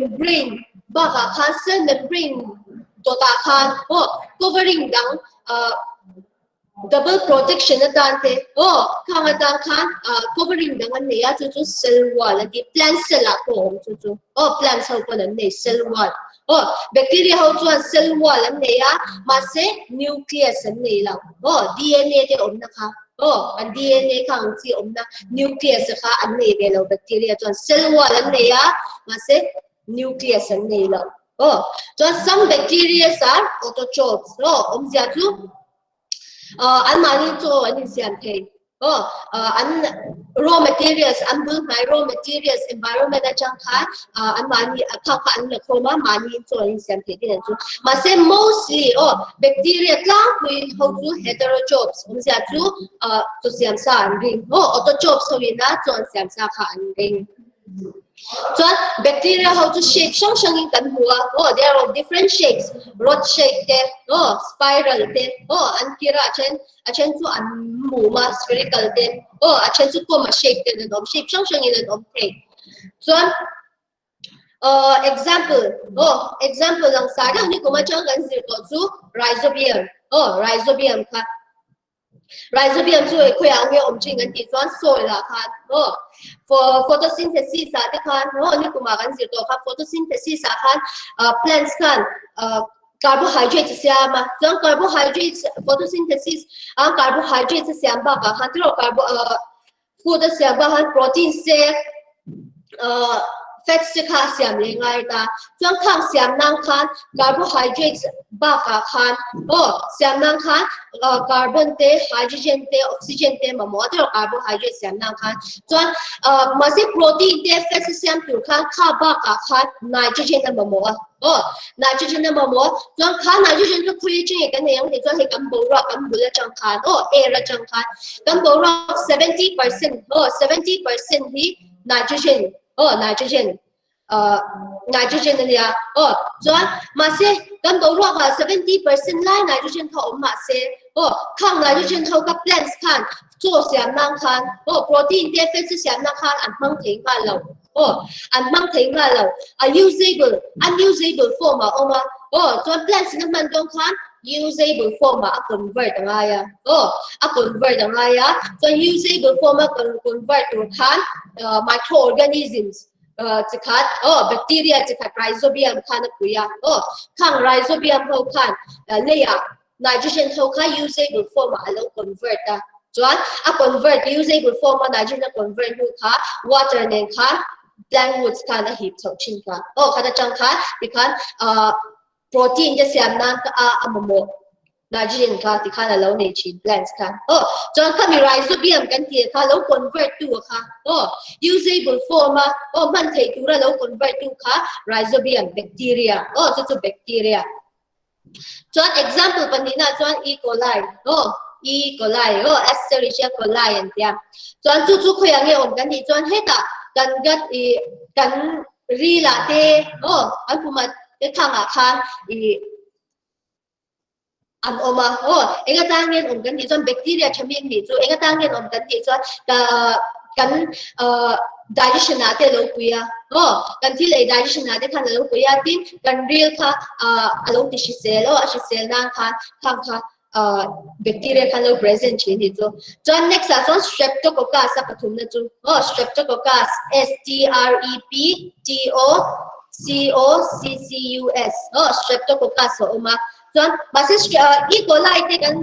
membrane bakah khan cell membrane dawtah khan aw covering dang ah double protection atan te aw khang atan khan ah covering dang an nei a chu chu cell wall an ti plant cell ah pawh a awm chu chu aw plants ho pawn an nei cell wall aw bacteria ho chuan cell wall an nei a mahse nucleus an nei lo aw DNA te awmna kha aw an DNA kha ang chi awmna nucleus kha an nei ve lo bacteria chuan cell wall an nei a mahse nucleus an nei lo aw chuan some bacteria are autotrophs aw awmzia chu an mahni chaw an insiam thei aw an raw materials an bul hnai raw materials environment atang khan an mahni kha kha an la khawm a mahni chaw an insiam thei tin an chu mahse mostly aw bacteria tlangpui ho chu heterotrophs awmzia chu chaw siam sa an ring aw autotrophs ho ina chaw an siam sa kha an ring. Chuan bacteria ho chu shape hrang hrangin kan hmu a, aw they are of different shapes, rod shape te, aw spiral te, aw an kir a a then a then chu an mum a spherical te, aw a then chu comma shape ten an awm, shape hrang hrangin an awm thei. Chuan uh, example, aw example langsar deuh ni kum atang kan zir tawh chu rhizobium, aw rhizobium kha. Rhizobium chu khawiah nge awm thin kan tih chuan soil ah khan aw photosynthesis ah te khan aw nikum ah kan zir tawh kha photosynthesis ah khan plants khan carbohydrates a siam a chuan carbohydrates photosynthesis a carbohydrates a siam bakah khan tiraw carbo Food a siam bak han protein se fats te kha a siam leh ngai ta. Chuan khang siam nan khan carbohydrates bakah khan aw siam nan khan carbon te hydrogen te oxygen te mamawh a tiraw carbohydrate siam nan khan. Chuan mahse protein te fats a siam tur khan kha bakah khan nitrogen a mamawh a. Aw, nitrogen a mamawh a, chuan kha nitrogen chu khawi atang nge kan nei ang tih chuan hei kan boruak kan bul atang khan aw air atang khan kan boruak 70% aw 70% hi nitrogen aw nitrogen uh, nitrogen ania aw chuan mahse kan boruak ah 70% lai nitrogen kha awm mahse aw khang nitrogen ho ka plants khan chaw siam nan khan aw protein te fats siam nan khan an hmang thei nghal lo. Aw, an hmang thei nghal lo. A usable, unusable form ah a awm a. Aw, chuan plants in a hman dawn khan usable form ah a convert a ngai a. Aw, a convert a ngai a. Chuan usable form a convert tur khan microorganisms chi khat, aw, bacteria chi khat rhizobium khan a pui a. Aw, khang rhizobium ho khan leiah Nitrogen ho kha usable form ah a lo convert a, chuan a convert usable form a nitrogen a convert hnu kha water nen khan plant roots khan a hip chhoh thin kha. Aw khat atang khan tikhan ah protein te siam nan a a mamawh nitrogen kha tikhan a lo nei thin plants khan. Aw chuan khami rhizobium kan tih kha lo convert tu kha aw usable form a aw hman theih tura lo convert tu kha rhizobium bacteria aw chu chu bacteria. Chuan example pahnihna chuan E. coli aw E. coli aw Escherichia coli an tia. Chuan chu chu khawiah nge awm kan tih chuan hetah kan gut i kan rilah te aw an pumah te thangah khan i an awm a aw eng atang nge an awm kan tih chuan bacteria tha mi an nih chu eng atang nge an awm kan tih chuan kan digestion ah te a lo pui a aw kan thil ei digestion ah te khan a lo pui a tin kan ril kha a lo ti hrisel aw a hrisel nan khan khang kha bacteria khan lo present thin ni chu chuan next ah chuan streptococcus a pathum na chu aw streptococcus S T R E P T O C O C C U S aw streptococcus a awm a chuan mahse E. coli te kan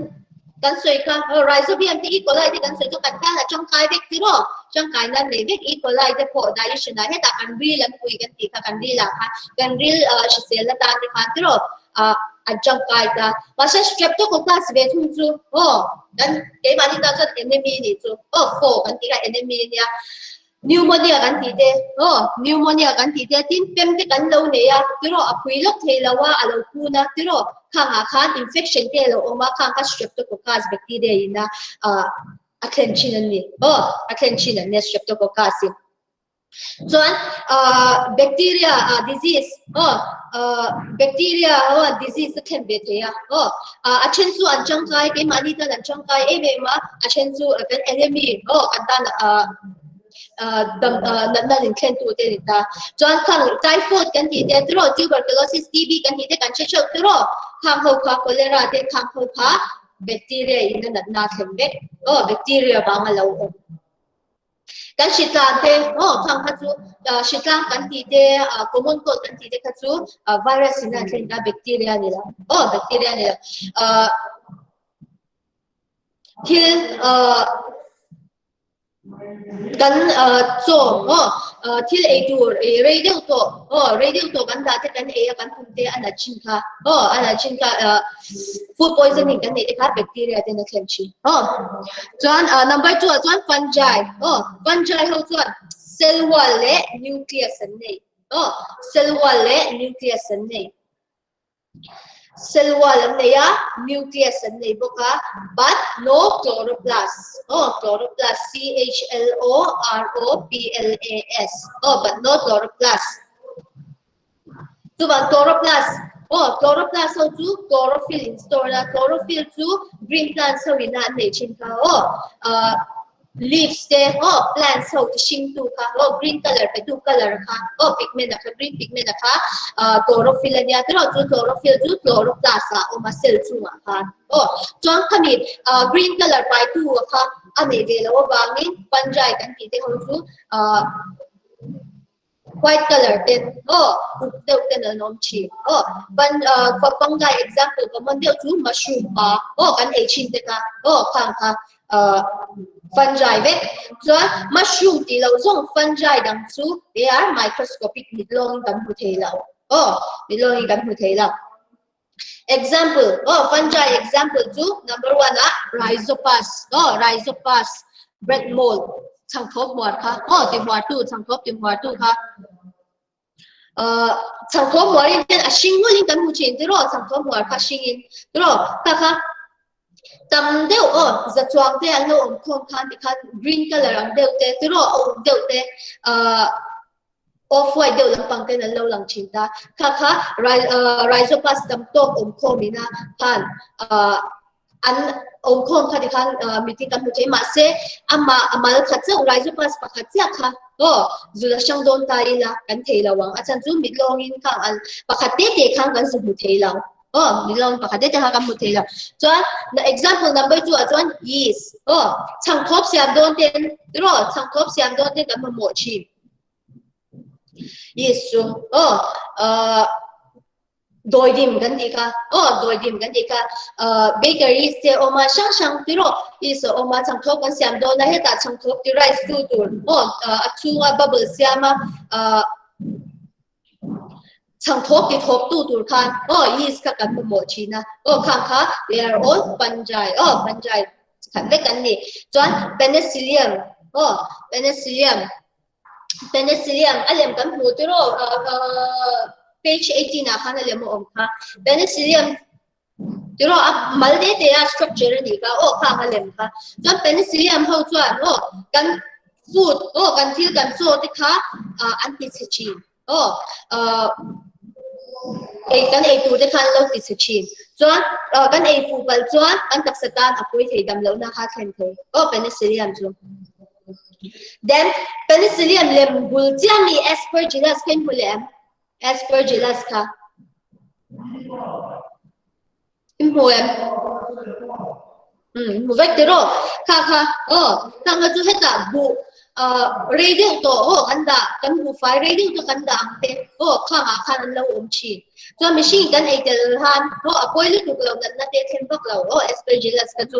kan sawi kha rhizobium te E. coli te kan sawi chu kan tan a tangkai vek tiraw tangkai nan nei vek E. coli te pawh digestion ah hetah kan ril an pui kan tih kha kan ril ah khan kan ril hrisel na tan te khan tiraw an tangkai ta mahse streptococcus ve thung chu aw kan keimahni tan chuan enemy nih chu aw foe kan tih kha enemy ania Pneumonia kan tih te, aw, pneumonia kan tih te, tin pem te kan lo nei a, tiraw a phui lawk thei lo a, a lo kun a, tiraw khangah khan infection te a lo awm a, khang kha streptococcus bacteria in a a thlen thin a ni, aw, a thlen thin a nia streptococcus in. Chuan bacteria disease, aw, bacteria ho an disease a thlen ve thei a, aw, a then chu an tangkai, keimahni tan an tangkai em em a, a then chu kan enemy, aw, kan tan. Dam natna in thlen tu te ni ta. Chuan khang typhoid kan tih te tiraw tuberculosis TB kan tih te kan hre theuh tiraw khang ho kha cholera te khang ho kha bacteria in a natna thlen vek aw bacteria vang a lo awm. Kan hritlang te aw khang kha chu hritlang kan tih te common cold kan tih te kha chu virus in a thlen ta bacteria ni lo aw bacteria ni lo. Thil Kan chaw maw thil ei tur ei rei deuh tawh aw rei deuh tawh kan dah te kan ei a kan pum te a nat thin kha aw a nat thin kha food poisoning kan neih te kha bacteria ten a thlen thin aw chuan number 2 ah chuan fungi aw fungi ho chuan cell wall leh nucleus an nei aw cell wall leh nucleus an nei. Cell wall an nei a, nucleus an nei bawk a, but no chloroplast. Aw, chloroplast, C H L O R O P L A S. Aw, but no chloroplast. Chuvang chloroplast, aw, chloroplast ho chu chlorophyll in store a, chlorophyll chu green plants ho ina an nei thin kha aw. Uh, Leaves te aw plants ho ti hring tu kha aw green color pe tu color kha aw pigment a kha green pigment a kha chlorophyll ania tiraw chu chlorophyll chu chloroplast ah awm a cell chungah khan aw chuan khami green color pai tu kha a nei ve loh avangin fungi kan tih te ho chu White color ten aw uk deuh ten an awm thin aw fun fungi example common deuh chu mushroom pa aw kan ei thin te kha aw khang kha fungi vek chuan mushroom tih loh zawng fungi dang chu they are microscopic mit lawngin kan hmu thei lo aw mit lawngin kan hmu thei lo. Example aw fungi example chu number 1 ah rhizopus aw rhizopus bread mold changthawp hmuar kha aw ti hmuar tu changthawp ti hmuar tu kha changthawp hmuar in hian a hring ngawlin kan hmu thin tiraw changthawp hmuar kha hring in tiraw kha kha tam deuh aw za chuang te an lo awm khawm khan tikhan green color ang deuh te tiraw a uk deuh te Off white deuh lampang ten an lo lang thin ta. Kha kha Rhizopus tam tawk awm khawm ina khan an awm khawm kha tikhan meeting kan hmu thei. Mahse amah a mal khat chauh Rhizopus pakhat chiah kha aw zul a hrang dawn ta ila kan thei lo ang. A chhan chu mit lawngin khang an pakhat te te khan kan zu hmu thei lo. Aw mit lawng pakhat te te kha kan hmu thei lo. Chuan example number 2 ah chuan yeast aw chhangthawp siam dawn ten tiraw chhangthawp siam dawn ten kan mamawh thin. Yesu aw dawidim kan tih kha aw dawidim kan tih kha bakery te awm a hrang hrang tiraw yeast a awm a chhangthawp kan siam dawn a hetah chhangthawp ti rice tu tur aw a chhunga bubble siam a chhangthawp ti thawp tu tur khan aw yeast kha kan mamawh thin a aw khang kha they are all fungi aw fungi khat vek an ni chuan penicillium aw penicillium Penicillium a lem kan hmuh tiraw page 18 ah khan a lem a awm kha penicillium tiraw a mal te te a structure a nih kha aw khang a lem kha chuan penicillium ho chuan aw kan food aw kan thil kan chaw te kha an ti chhe thin aw ei kan ei tur te khan lo ti chhe thin chuan kan ei fuh palh chuan kan taksa tan a pui thei dam lohna kha thlen thei aw penicillium chu. Then penicillium lem bul chiah mi aspergillus kha in hmu leh em? Aspergillus kha. In hmu em? Hmu vek tiraw? Kha kha aw kha kha chu hetah buh rei deuh tawh aw kan dah kan buhfai rei deuh tawh kan dah ang te aw khangah khan an lo awm thin. Chuan mihring kan ei tel han aw a pawi lutuk lo natna te thlen vak lo aw aspergillus kha chu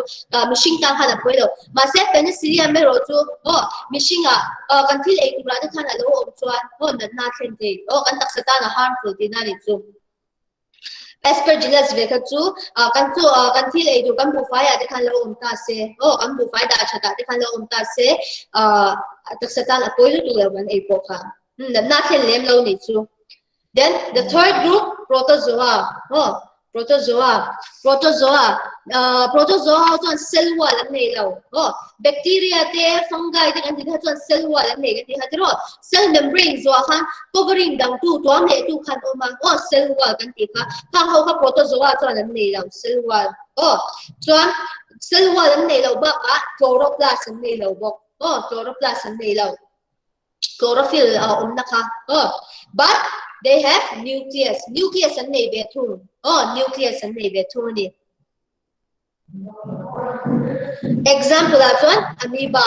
mihring tan khan a pawi lo. Mahse penicillium erawh chu aw mihringah kan thil ei turah te khan a lo awm chuan aw natna a thlen thei aw kan taksa tan a harmful tihna a nih chu. Aspergillus ve kha chu kan chu kan thil ei tur kan buhfai ah te khan lo awm ta se aw kan buhfai dah that ah te khan lo awm ta se taksa tan a pawi lutuk lo kan ei pawh kha natna a thlen lem lo nih chu. Then the third group protozoa aw protozoa protozoa protozoa ho chuan cell wall an nei lo aw bacteria te fungi te kan tih kha chuan cell wall an nei kan tih kha tiraw cell membrane zuah khan covering dang tu tuam leh tu khan awm a aw cell wall kan tih kha khang ho kha protozoa chuan an nei lo cell wall aw chuan cell wall an nei lo bakah chloroplast an nei lo bawk. Aw, chloroplast an nei lo. Chlorophyll a awmna kha. Aw, but they have nucleus. Nucleus an nei ve thung. Aw, nucleus an nei ve thung a ni. Example ah chuan amoeba.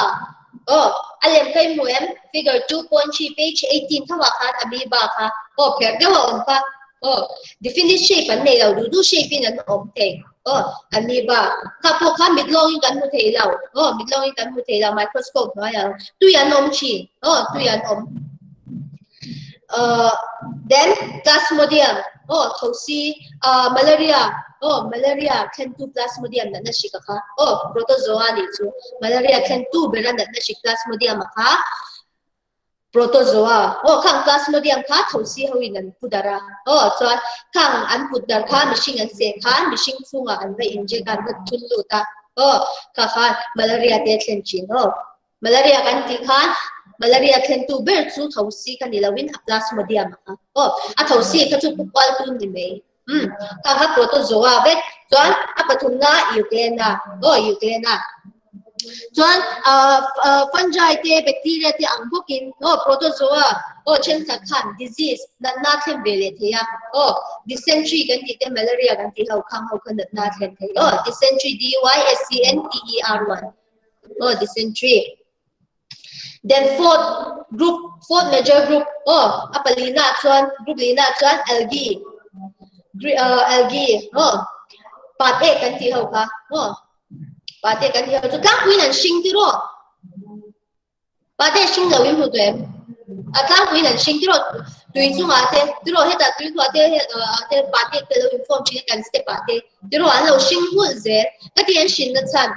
Aw, a lem kha i hmu em? Figure 2.3 page 18 tho ah khan amoeba kha. Aw, pherh deuh a awm kha. Aw, definite shape an nei lo, duh duh shape in an awm thei. Aw, amoeba. Kha pawh kha mit lawngin kan hmu thei lo. Aw, mit lawngin kan hmu thei lo, microscope hnuaiah ang. Tui an awm thin. Aw, tui an awm. Then plasmodium. Aw, thosi, malaria. Aw, malaria thlentu plasmodium natna hrik a kha. Aw, protozoa nih chu. Malaria thlentu bera natna hrik plasmodium a kha. Protozoa, aw khang plasmodium kha thosi ho in an pu darh a, aw chuan khang an put darh kha mihring an seh khan mihring chhungah an va inject a, an va thun lut a, aw kha khan malaria te a thlen thin aw. Malaria kan tih khan malaria thlentu ber chu thosi kha ni loin a plasmodium a kha, aw a thosi kha chu pu kual tun ni mai. Umm kha kha protozoa vek chuan a pathumna euglena aw euglena chuan fungi te bacteria te ang bawkin aw protozoa aw thenkhat khan disease natna thlen ve leh thei a aw dysentery kan tih te malaria kan tih ho khang ho kha natna thlen thei aw dysentery D Y S E N T E R Y aw dysentery. Then fourth group, fourth major group, oh, a palina chuan, group lina chuan algae, algae, oh, pat e kan ti ho kha, oh, pat e kan ti ho chu tlangpuiin an hring tiraw, pat e hring lo in hmu tawh em? A tlangpuiin an hring tiraw, tui chungah te, tiraw hetah tui khuah te, te pat e te lo inform thin a kan step ah te, tiraw an lo hring nghulh zel, ka ti an hrinna chhan.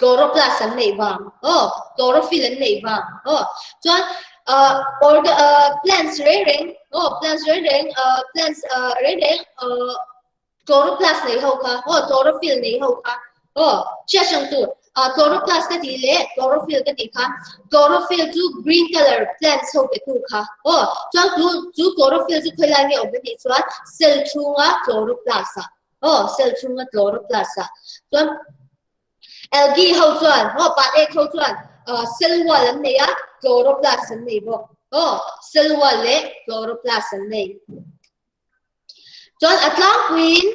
Chloroplast an neih vang aw, chlorophyll an neih vang aw. Chuan uh, orga, uh, plants reng reng aw, plants reng reng uh, plants uh, reng reng uh, chloroplast nei ho kha aw, chlorophyll nei ho kha aw, hriat hrang tur uh, chloroplast ka tih leh chlorophyll ka tih kha chlorophyll chu green color plants ho pe tu kha aw, chuan chu chu chlorophyll chu khawilai nge awm ka tih chuan cell chhunga chloroplast ah Aw, cell chhunga chloroplast ah chuan algae ho chuan, aw, pat ek ho chuan cell wall an nei a, chloroplast an nei bawk. Aw, cell wall leh chloroplast an nei. Chuan a tlangpuiin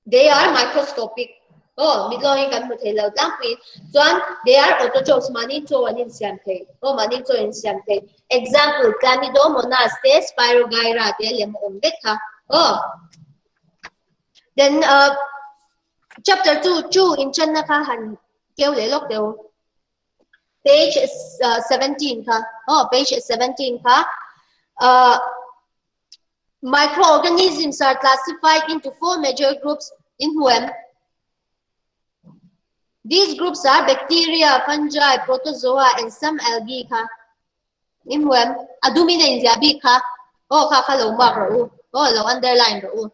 they are microscopic. Aw, mit lawngin kan hmu thei lo tlangpuiin. Chuan they are autotrophs, mahni chaw an insiam thei. Aw, mahni chaw insiam thei. Example, Chlamydomonas te, Spirogyra te lem a awm vek kha. Aw. Then uh, chapter 2, 2 in channa kha han keu leh lawk teu. Page uh, 17 kha. Oh, page 17 kha. Uh, microorganisms are classified into four major groups in whom These groups are bacteria, fungi, protozoa and some algae kha. I hmu em? A dumin a inziah bik kha. Aw kha kha lo mark rawh u. Aw lo underline rawh u.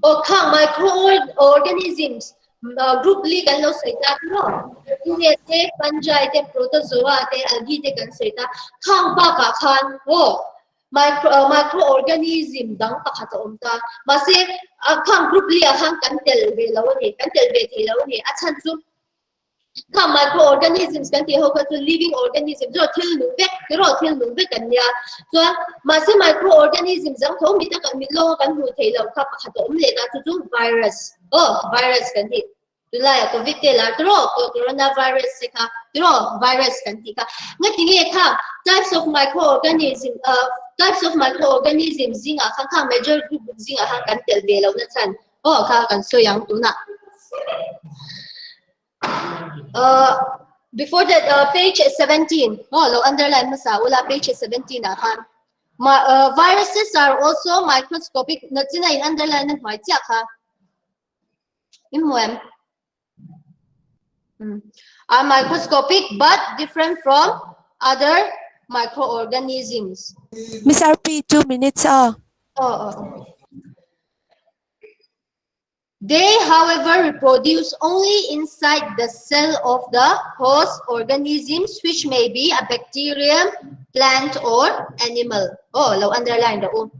Aw khang microorganisms group li kan lo sawi ta tiraw? Bacteria te, fungi te, protozoa te, algae te kan sawi ta. Khang bakah khan aw micro microorganism dang pakhat a awm ta. Mahse khang group li ah khan kan tel ve lo a ni, kan tel ve thei lo a ni. A chhan chu Kha microorganisms kan tih ho kha chu living organism chu thil nung vek tiraw thil nung vek an nia. Chuan mahse microorganism dang tho mit a kan mit lawnga kan hmuh theih loh kha pakhat a awm leh ta chu chu virus aw virus kan tih. Tunlaiah covid te lar tiraw coronavirus te kha tiraw virus kan tih kha. Ngatinge kha types of microorganism types of microorganism zingah khan kha major group zingah khan kan tel ve lohna chhan aw kha kan sawi ang tunah. Uh, before that, uh, page 17. Oh, lo underline masa ula page 17 ah khan. Ma, uh, viruses are also microscopic. Na china in underline na hmai chia kha. Im muem. Hmm. Are microscopic but different from other microorganisms. Miss RP, 2 minutes ah. Oh, oh. They, however, reproduce only inside the cell of the host organisms, which may be a bacterium, plant or animal. Oh, lo underline rawh u.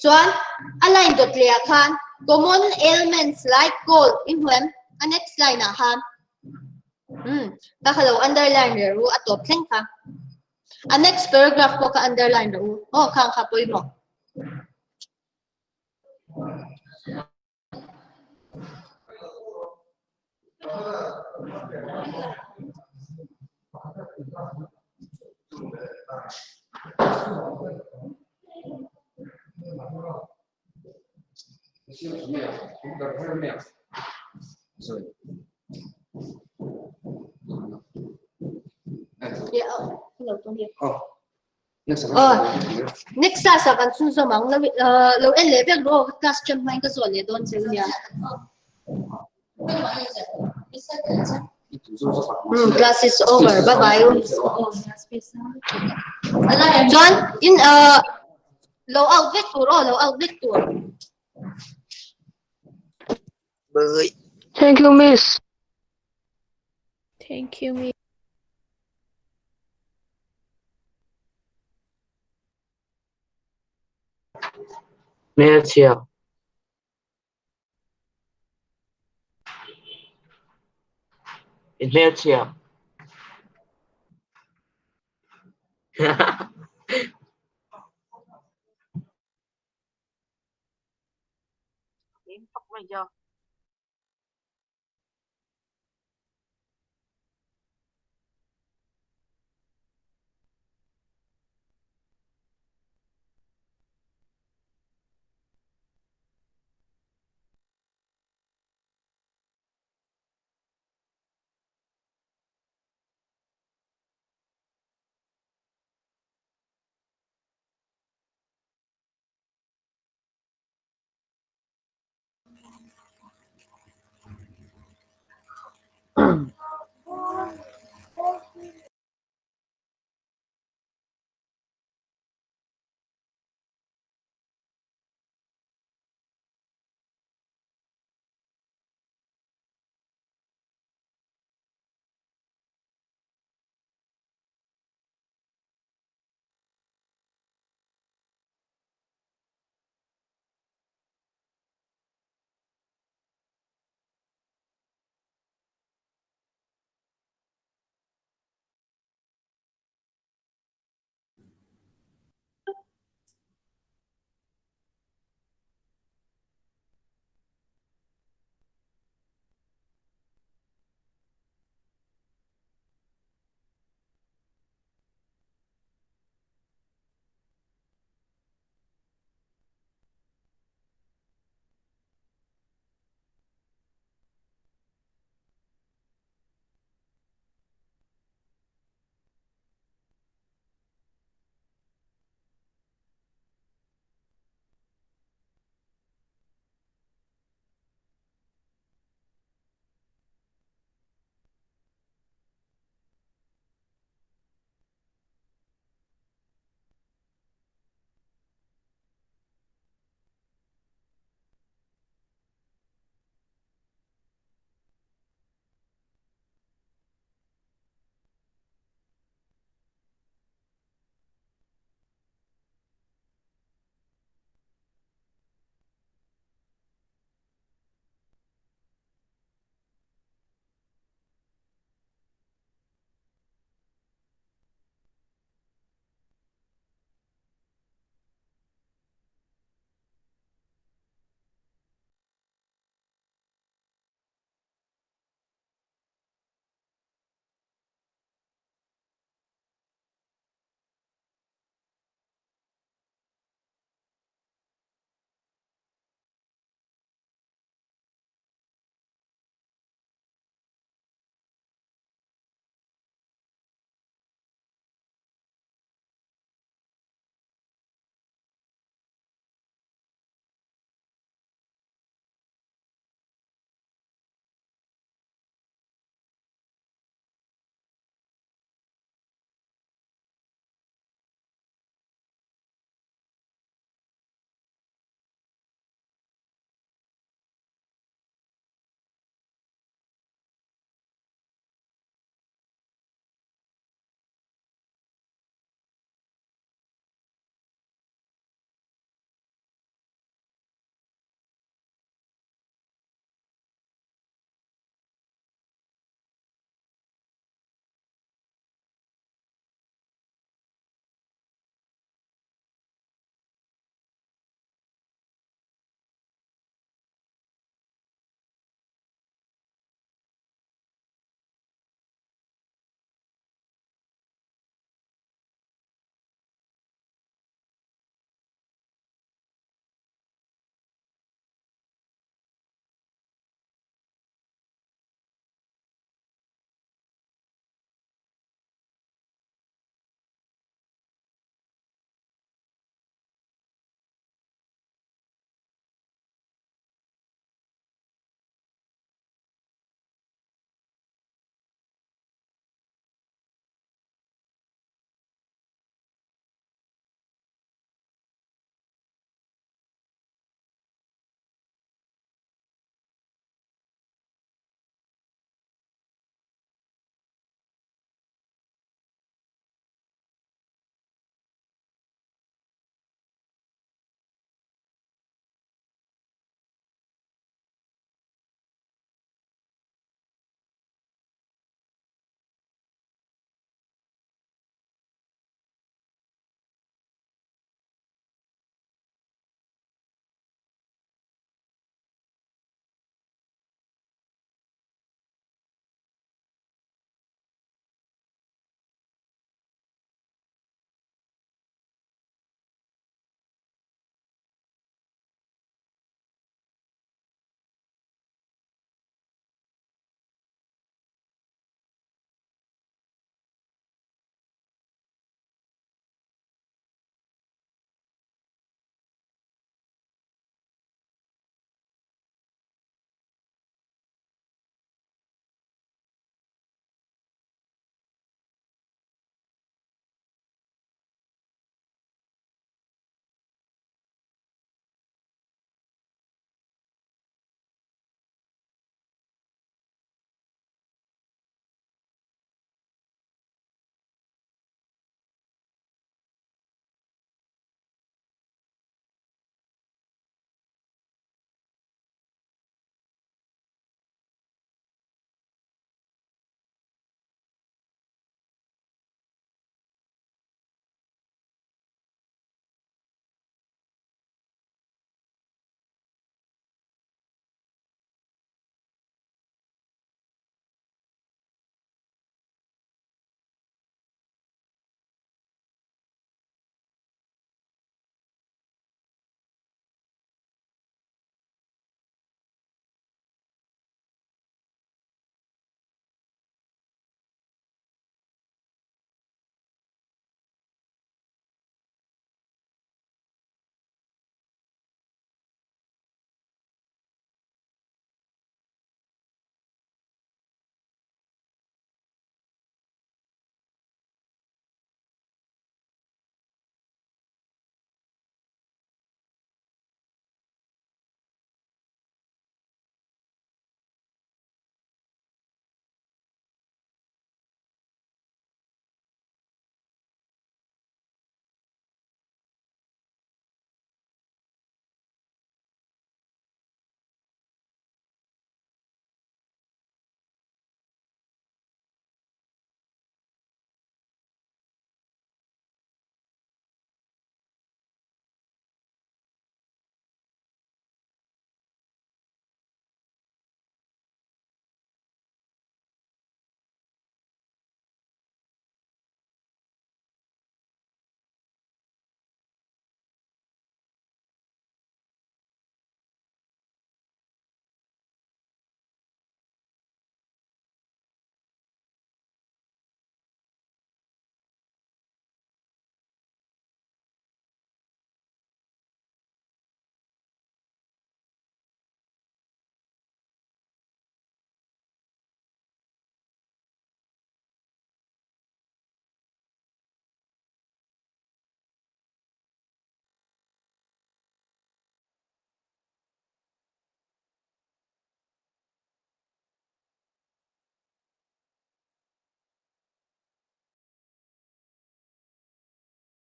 Chuan a line dawt leh ah khan common ailments like cold i hmu em? A next line ah khan. Hmm, ka kha lo underline reh ru a tawp thleng kha. A next paragraph pawh kha underline rawh u. Oh, khang kha pawimawh. Next class ah kan chhunzawm ang lo lo en leh vek rawh class ṭan hmain ka zawh leh dawn che nia. Class is over bye bye. Chuan in lo out vek tur aw lo out vek tur. Bye. Thank you, miss. Thank you, miss. Hmelchhia. I hmelchhia.